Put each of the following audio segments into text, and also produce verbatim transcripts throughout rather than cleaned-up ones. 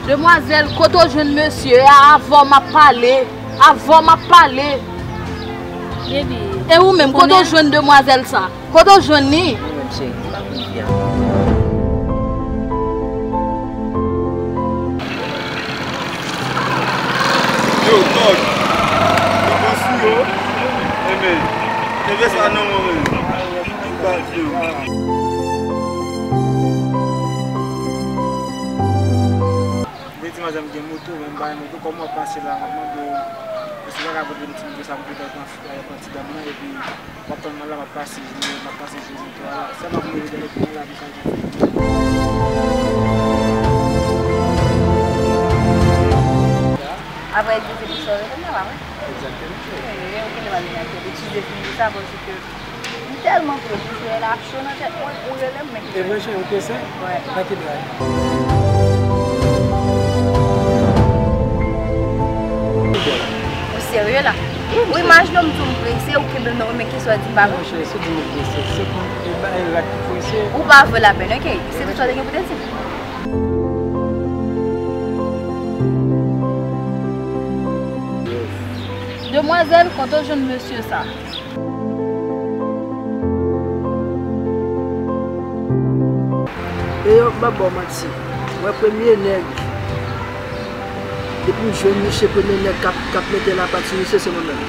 Demwazèl, kote w jwenn mesye a? Avè w m ap pale. Avè w m ap pale. Baby. E ou menm, kote w jwenn demwazèl sa? Kote w jwenn li? Mwen menm, cheri, m pa konn fi a. Yo, Tòg, nou pran sou yo. Enben, leve sa non, mwen menm. Bad yo. Mwen di madanm gen moto, men m pa gen moto. Kòman w ap pase la? M ap mande w, èske w pa ka pote m ti moto sa pou m te pran, pran ti dam nan, epi w ap tann mwen la, m ap pase, m ap pase sou moto a la. Sa m ap mele dèyè pou mwen la, pou sa jan. Apre egzèsis, ou sove konnya la, wi. Egzakteman. Wi, wi, ou genlè pa vin ak betize fini sa, paske m tèlman pè, misye la cho nan tèt mwen, ou rele m, men ki fè. E vre, cheri, ou te sè? Wè. Nan ki dra? Ou serye la? Wi, imajine w m di w m prese, ou kenbe m nan men, kisa w di m pa bon? Non, cheri, si w di m ou prese, se pou e ba e rat ki prese. Ou pa vo lapèn, oke? Se tout sa w te gen pou te di m. Demwazèl, kote w jwenn mesye sa? E yo, m p ap ba w manti. Mwen premye nèg. Depi m jwenn misye, premye nèg k ap, k ap mete lapat sou misye, se mwen menm.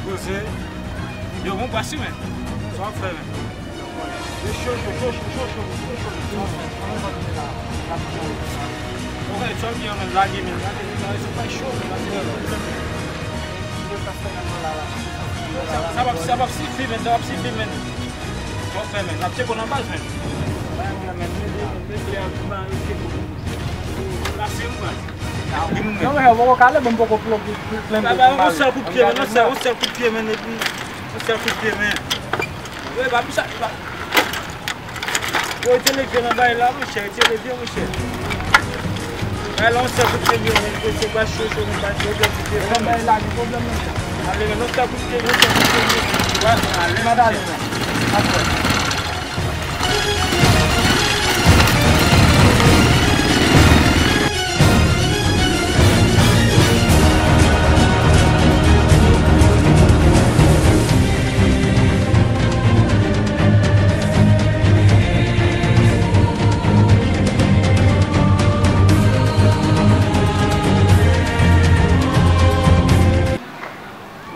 Poze. Yo, bon, pase, men. Sa w ap fè, men? Yo cho, cho, cho. Ok, sa w di an, men, lage, men, lage, men, lage, se pa cho, men, lage, men. Sa, sa p ap, sa p ap sifi, men, sa p ap sifi, men. Sa w ap fè, men, n ap tcheke w nan baz, men. Lase m, men. Non, men, ou poko kale, bon, m poko pl-, pl-, plenn de yon sèl kout pye, men, yon sèl, yon sèl kout pye, men, epi yon sèl kout pye, men. Yo, e pa pou sa, e pa. Yo, rete leve nan bay la, monchè, rete leve, monchè. Bay la, yon sèl kout pye, men, kote ba cho, cho, men, pa pwoblèm, kout pye, men. Bay la, gen pwoblèm nan sa. Ale, men, yon sèl kout pye, yon sèl kout pye, men. Wè, ale, men. Apre.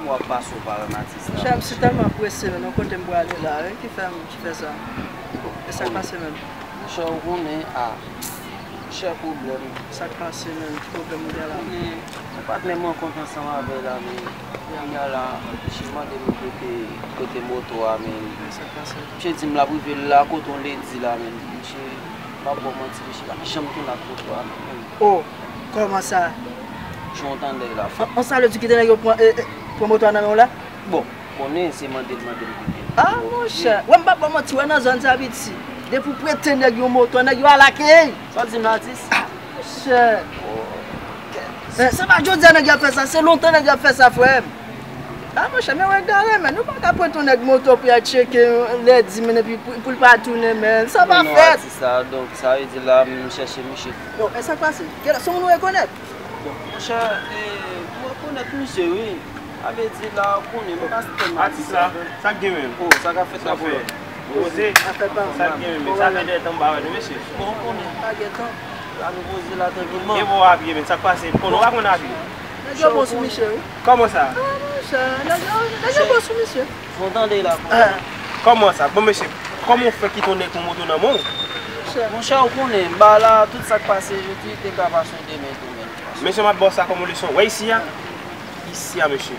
Kòman w ap pase w pa wè m atis la? Monchè, m si tèlman prese, men, nan kote m prale la, wi, ki fè m, ki fè sa. E sa k pase menm? Monchè, ou konnen, a, monchè, pwoblèm. Sa k pase menm? Ki pwoblèm ou gen la? Konnen, yon patnè m rankontre ansanm avè l la, men, kounye a la, misye mande m kote, kote moto a, men, sa k pase? Misye di m l ap rive la, kote yon ledi la, men, misye, m p ap ba w manti, misye pa janm tounen ak moto a, non, men. Oh, kòman sa? Jan w tande la. An, an sa vle di kite nèg yo pran, e, e, pran moto a nan men w la? Bon, konnen se mande l mande m kite. Ah, monchè. Wè, m p ap ba w manti, wè, nan zòn sa, piti. Depi w prete nèg yon moto, nèg yo al ak li. Sa w di m la, atis? Ah, monchè. Oh, kè. Eh, se pa jodi a nèg yo ap fè sa, se lontan nèg yo ap fè sa, frè m. Ah, monchè, men w egare, men nou pa ka prete yon nèg moto pou y al tcheke lè di men epi pou, pou l pa tounen, men sa pa fèt. Non, atis la, donk, sa vle di la, m chèche misye. Bon, e sa k pase? Kèlè, se moun ou rekonèt? Bon, monchè, e, m rekonèt misye, wi. Sa vle di la, ou konnen, m pa sitèlman atis la. Sa k gen menm? Oh, sa k ap fèt la, frè? Poze. Sa k gen menm? Sa fè de tan m pa wè nou, mesye. Bon, ou konnen. Pa gen tan. La nou poze la trankilman. E bon, w apiye, men sa k pase? Konnen w pa konn apiye. Nèg yo bon sou misye, wi. Kòman sa? Ah, monchè, nèg yo, nèg yo bon sou misye. Fon tande la, frè. Kòman sa? Bon, mesye, kòman w fè kite yon nèg yon moto nan men w? Monchè, ou konnen, ba la, tout sa k pase jodi, te ka pase yon demen tou, men. Mesye, m ap ba w sa kòm yon leson. Wè isi a? Isi a, mesye.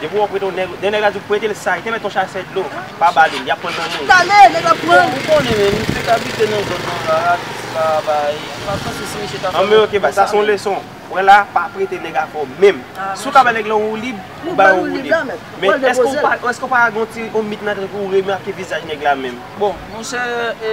Depi w wè w prete yon nèg, de nèg la di w prete l sa, te mèt yon chasè dlo, pa ba li l, y ap pran l nan men w. Tande, nèg la pran. Ou konnen, men, misye k abite nan zòn nan la, Bay, pa panse si misye ta fè. Anben, ok, ba, sa se yon leson. Wè la, pa prete nèg afè w menm. Si w ka bay nèg lan ou lib, ou bay ou lib. Men èske w pa, èske w pa gen yon ti, yon mit nan tèt ou remake vizaj nèg la menm? Bon, monchè, e,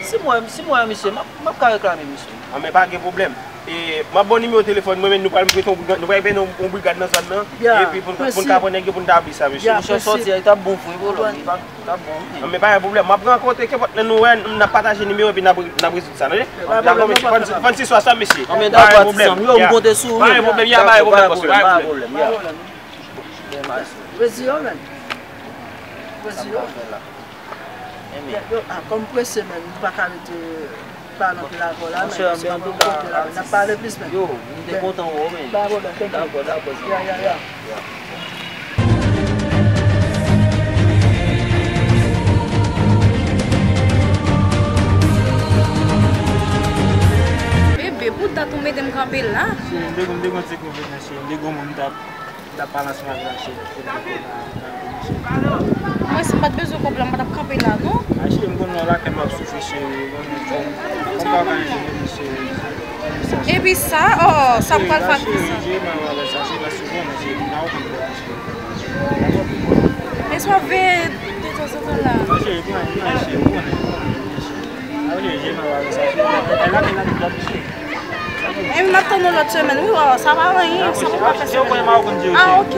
si m wè, si m wè misye, m ap, m ap ka reklame misye. Anben, pa gen pwoblèm. E, m ap ba w nimewo telefòn mwen, men nou pral mete yon brigad, nou pral mete yon, yon brigad nan zòn nan. Epi pou n, pou n ka pran nèg yo, pou n tabli sa, mesye. Monchè, sòti a, li t ap bon vre, bro, li pa, li t ap bon, wi. Non, men pa gen pwoblèm. M ap rankontre, kenpòt lè nou wè, n ap pataje nimewo, epi n ap, n ap rezoud sa, tande? Dakò, mesye. Fann siswa sa, mesye. Anben, dakò, atis an m yo, m konte sou ou. Pa gen pwoblèm, ya, pa gen pwoblèm, bòs, pa gen pwoblèm, ya. Rezi yo, menm. Rezi yo. Yo, a, kòm prese, men, nou pa ka rete pale anpil avè w la, men, paske nou gen kote la, men, n ap pale plis, men. Yo, m te kontan wè w, men. Pa pwoblèm, thank you. Dakò, dakò, zen. Ya, ya, ya. Bebe, pou dat ou mete m kanpe la. Cheri, m te, m te gon ti konveyans, cheri, m te gon moun m t ap M t ap pale ansanm avè l, cheri, pou l mete nan, nan peyi, cheri. Mwen, si m pa t bezwen kòb la, m pa t ap kanpe la, non. A, cheri, m konn wè w lakay m ap soufri, cheri. Bon, bon, bon, bon, bagay, cheri, cheri. Epi sa, oh, sa m pral fè ak sa. Cheri, jere mal avè sa, cheri, paske ou konnen, cheri, m pa konn fè la, cheri. Dakò? Men si w ap veye detanzantan la. Non, cheri, pran, pran, cheri, ou konnen, ou konnen, cheri. A, cheri, jere mal avè sa, cheri. E la, e la, e la, cheri. Epi m ap tann nou lòt semèn, wi, waw, sa pa anyen, sa pou pa fè semèn. Ah, ok.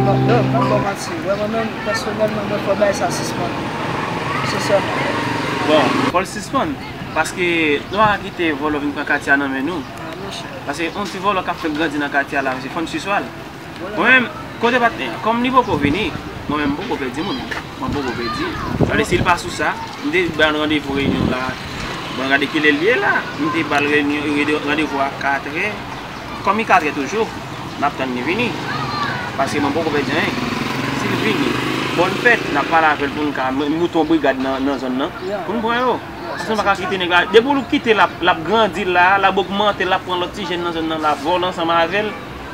Bon, yo, m p ap ba w manti. Vrèman menm, pèsonèlman, mwen fò bagay sa sispann. Sensèman. Bon, fò l sispann. Paske nou pa ka kite vòlò vin pran katye a nan men nou. Ah, monchè. Paske yon ti vòlò k ap fè grandi nan katye a la, se fò n sispann. Mwen menm, kote patnè an, kòm li poko vini, mwen menm m poko pèdi moun. Mwen poko pèdi. Sa vle si l pa sou sa, m te ba l randevou reyinyon la. Bon, gade kilè l ye la. M te ba l reyinyon, randevou a katrè. Kòm li katrè toujou, n ap tann li vini. Paske mwen poko pèdi anyen. Si l vini, bòn fèt, n ap pale avè l pou n ka moute yon brigad nan, nan zòn nan. Pou n pran yo. Paske nou pa ka kite nèg la. Depi w kite l ap, l ap grandi la, l ap ogmante, l ap pran lòt ti jèn nan zòn nan, l ap vòlò ansanm avè l.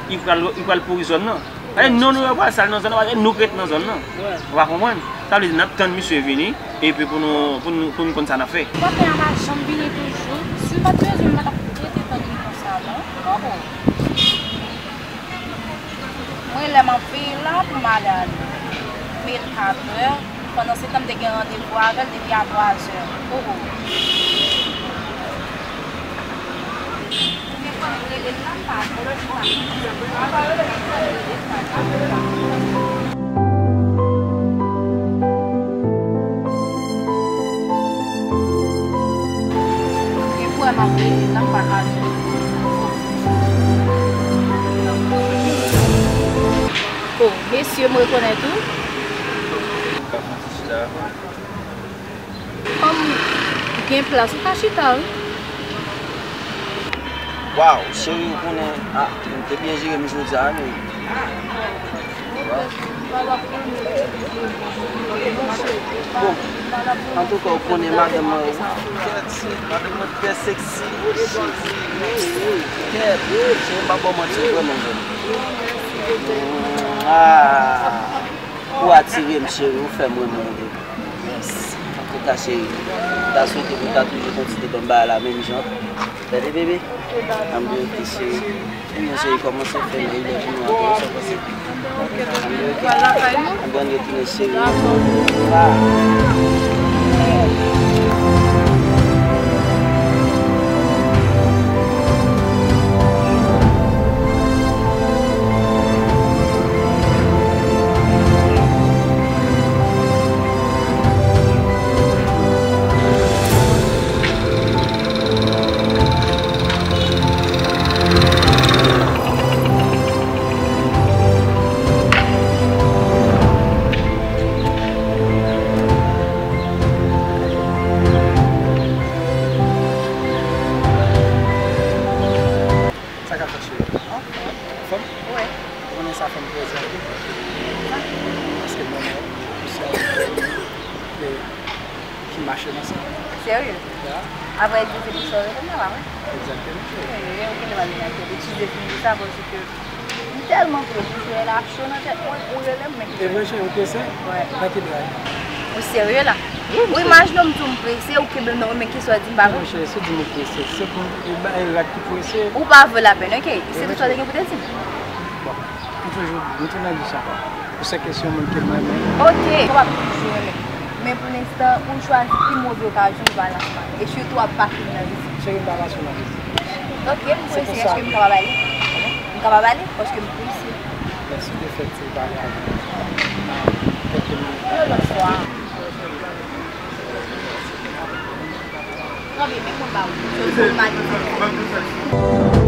Li pral, li pral pouri zòn nan. Paske non nou yo pral sal nan zòn nan, paske nou k ret nan zòn nan. Ou pa konprann? Sa vle di n ap tann misye vini, epi pou nou, pou nou, pou nou konn sa n ap fè. Patnè a pa janm vini toujou. Si m pa t bezwen, m pa t ap rete tann li konsa non. Oh, oh. Mwen lè m ap veye la pou m ale ale. M met katrè. Pandan se tan m te gen randevou avè l depi a twazè. Oh, oh. Ou te konnen m rele l la, m pa, m pa, m pa rele l, m pa rele l, m pa, m pa. Ou te kwè m ap rele l la, m pa ka jwenn li. Oh, mesye, m rekonèt ou. Kòm gen plas, ou ka chita, wi. Waw, cheri, ou konnen, ah, m te byen jere m jodi a, wi. Bon, antouka, ou konnen madanm mwen, waw, kèt, madanm mwen trè seksi, wi, cheri, wi, wi, kèt, cheri, m pa ba w manti, vrèman, vrèman. Ah, ou atire m, cheri, ou fè m renmen w. Yes. Antouka, cheri, m ta swete pou w ta toujou kontinye ban m bagay la menm jan. Tande, bebe? Ann oke, cheri. Ebyen, cheri, kòmanse fè nan ilè pou nou antre, sa w panse? Ann oke. Ann retounen, cheri. Ah. Se pou sa w rele m la, pa vre? Egzakteman. Ou genlè pa vin ak kèk eskiz defini sa, paske m tèlman prese, m sou relasyon nan tèt mwen, ou rele m, men ki... E vre, cheri, ou prese? Wè. Nan ki dray? Ou serye la? Wi, m serye. Ou imajine w m di w m prese, ou kenbe m nan men, men ki sa w di m pa vre? Non, cheri, si w di m ou prese, se pou e ba e rat ki prese. Ou pa vo lapèn, oke? Se tout sa w te gen pou te di m. Bon, m toujou di, m tounen di sa ankò. Ou se kesyon moun ke m renmen. Oke, w ap toujou renmen. Men pou lenstan, ou chwazi pi move okazyon pou al ansanm. E sitou w ap pase m nan vizit. Cheri, m pa pase w nan vizit. Oke, m prese. Èske m kapab ale? M kapab ale? Paske m prese. Men si w te fè ti pale avè m nan kèk minit. Yon lòt fwa. Kanpe, men mwen ba ou. Se yon mal.